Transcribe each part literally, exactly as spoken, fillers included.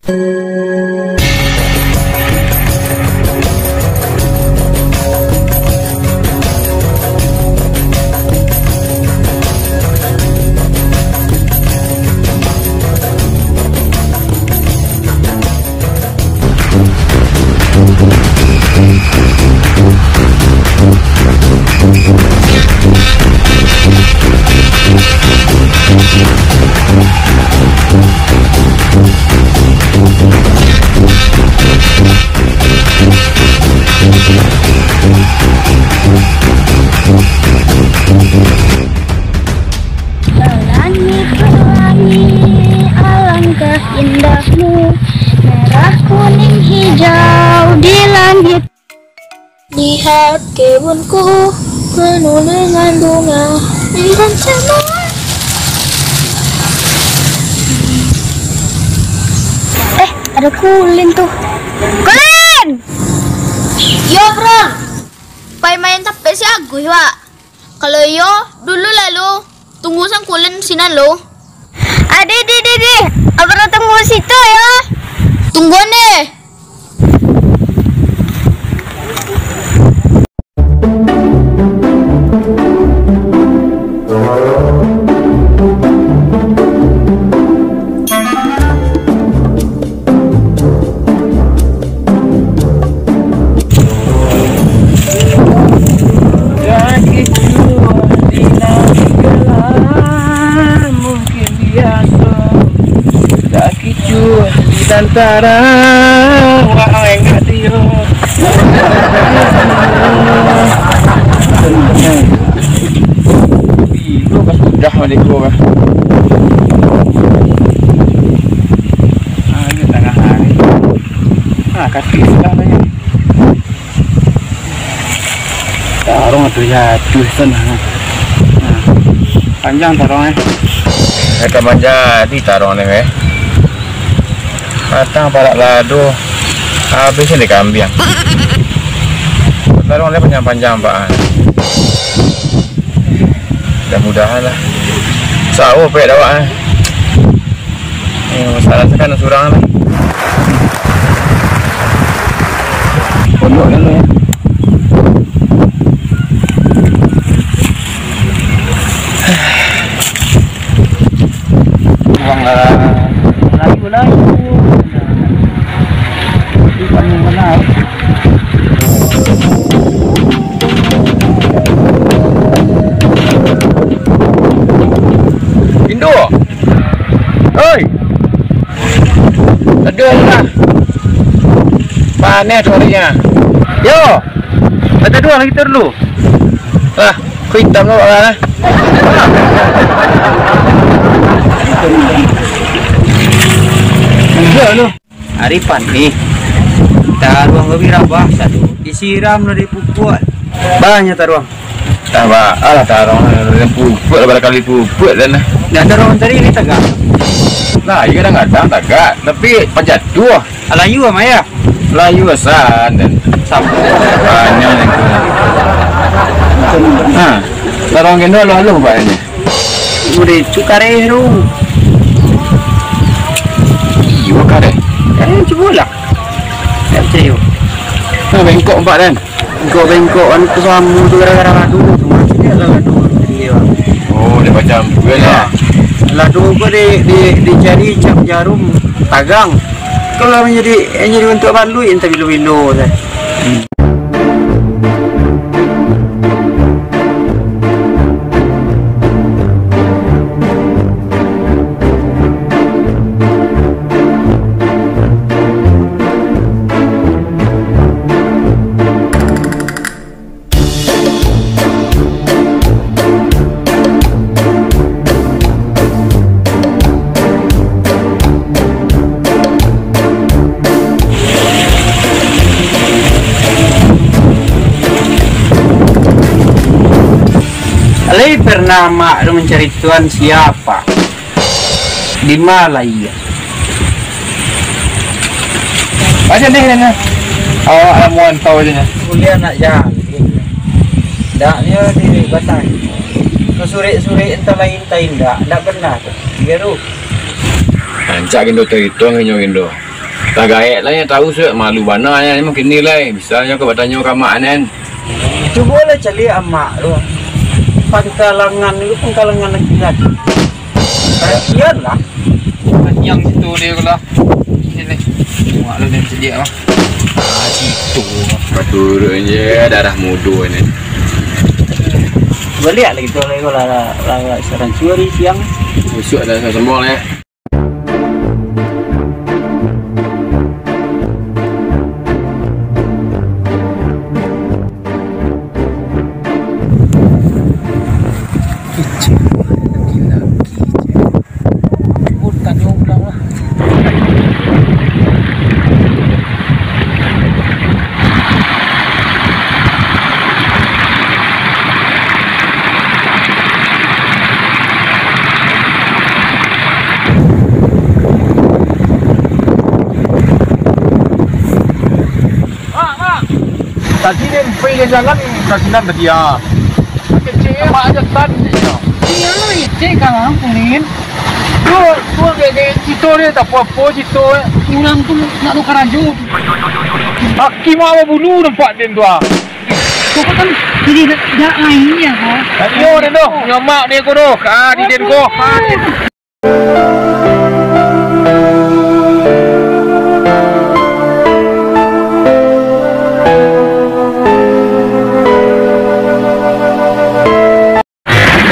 Pelangi-pelangi, alangkah indahmu, merah, kuning, hijau di langit. Lihat kebunku, penuh dengan bunga dan cemara. Eh, ada Kulin tuh. Kulin! Yo, Bro. Pai main tampek si Agus, Wak. Kalau iyo, dulu lalu, tunggu Sangkulen sinan lo. Adi, di, di, di. Abang tunggu situ yo. Tunggu ne. Mungkin biaso, takicuah di tantara, wah, enggak dio. Bilo ka sudah mah deko kah? Ah, ini tangah hari. Ah, kaki sudah tadi. Tarong tu jatuh tu nah. Nah. Panjang tarong eh. Eh, ka manjadi tarong ni eh. Batang parak lado. Habis ni kambiang. Tarong ni panjang-panjang, Pak. Mudah-mudahan lah. Sawo pek dawak eh. Eh, masalah tu kan surang lah. Pondok kan tu ya. Uang lah. Layu, layu. Bukan yang benar. Indo. Oi. Teduh lah. Paneh tu harinya. Yo. Ada dua lagi terlu. Lah, ku hitam lah, lah. Enggak lu. Ari panih. Taruang lebih rabah satu. Disiram lah di pupuk. Banyak taruang. Tambah, alah, tarong, pupuk lah, barangkali pupuk dan. Ndak tarong tadi ni tagak. Nah, iya kadang-kadang tagak, tapi pajatuah. Alayu ama ya? Layu asan dan. Sama. Banyak ni. Ha, tarong kena aluh-aluh, Pak, ini. Udah itu kareh tu. Iyo, kareh. Eh, cubalah. Tak percaya. Nah, bengkok empat dan. Bengkok-bengkok anu tu samo tu gara-gara lado tu. Masih dia lah lado tu dia. Oh, dia macam tu kan, ya? Lado ko di, di, dicari cap jarum tagang. Kalau menjadi, menjadi bentuk baluik entah bilo-bilo tu. Alai pernah mak tu mencari tuan siapa? Di Malaya. Aja deh, Nana. Awak lah muan tahu aja nya. Kuliah nak jalan. Ndaknyo di batang. Kesurik-surik entah lain, entah indak. Ndak pernah tu. Geru. Rancak Indo tu itu nginyo Indo. Tagaek lah nyo tahu, sudah malu bana nyo, mungkin ni lai. Bisa nyo ka batanyo ka amak an. Cubolah caliak amak tu. Pangkalangan tu, pangkalangan laki-laki. Perhatianlah. Yang situ dia tu lah. Sini. Mak lu dan cediak lah. Ah, situ. Baturun je darah mudo ni. Baliak lah kita lah, lah, lah, lah, sekarang curi siang. Besok ada sambung ya. Kecil, laki-laki je. Cubo tanyo ulang lah. Tadi den pai ka jalan, ka sinan tadi, ah. Kecek, mak aja tan, kecek, ah. Iyo, icek ka lah, Pulin. Tu, tu, dek, dek, cito dia, tak apo-apo cito, eh. Urang tu nak tukar baju. Aki mak babulu nampak den tu, ah. Kau kan jadi dak, dak lain ya, kau. Iyo, den tu, nyamak dia ko tu. Ah, di den ko. Ah, den.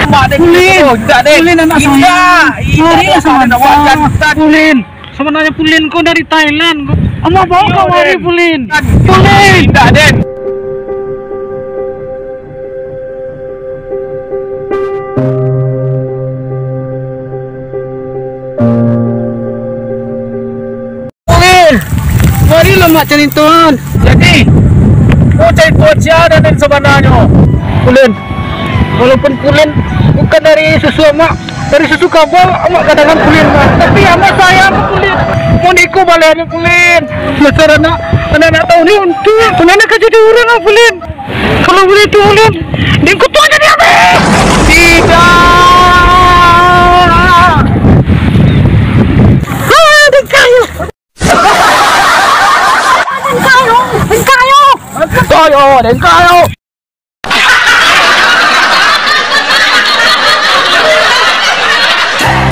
Mak den. Pulin. Oh, indak, den. Pulin, anak saya. Indak, indak, indak, indak, indak. Pulin. Sabananyo Pulin ko dari Thailand ko. Amak bawa kamari, Pulin. Pulin. Indak, den. Pulin, marilah mak caritoan. Jadi, mau carito sia den sabananyo? Pulin, walaupun Pulin bukan dari susu amak, dari susu kabau, amak kadangan Pulin, Mak. Tapi amak sayang ka Pulin. Mau niko baleh ni Pulin. Dasar anak, anak nak tahu ni untuk, sebenarnya ka jadi urang ah, Pulin. Kalau boleh tu, Ulin, dengkutuan jadi abih. Tidak. Ah, dengkayo. Dengkayo, dengkayo. Dengkayo, dengkayo.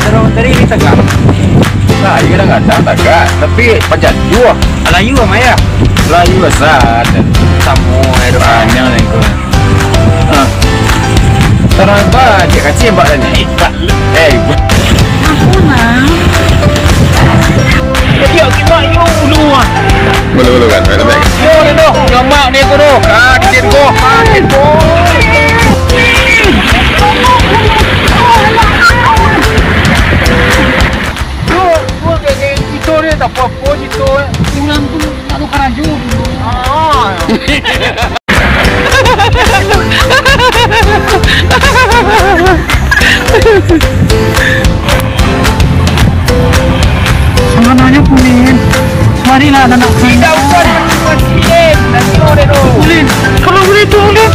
Terus tadi ni tagak. Nah, iya kadang-kadang tagak, tapi pancak jua. Melayu sama ya? Melayu asal. Samo ya, dok. Panjang ni kau. Ha. Tarang apa? Cik kacil bak tadi. Eh, tak. Eh. Aku nak. Jadi, aku nak yuk dulu ah. Boleh, boleh kan? Boleh, boleh. Yo, ni tu. Nyamak ni aku tu. Ah, di sini tu. Ah, di sini tu. Dua, dua kayak, kayak gitu dia, tak apa-apa gitu, eh. Pulang tu, tak ada karajo. Ah. Sabananyo Pulin, marilah anak-anak. Tidak usah dimakan, Pulin. Nanti orang tu. Pulin, kalau boleh tu, Pulin.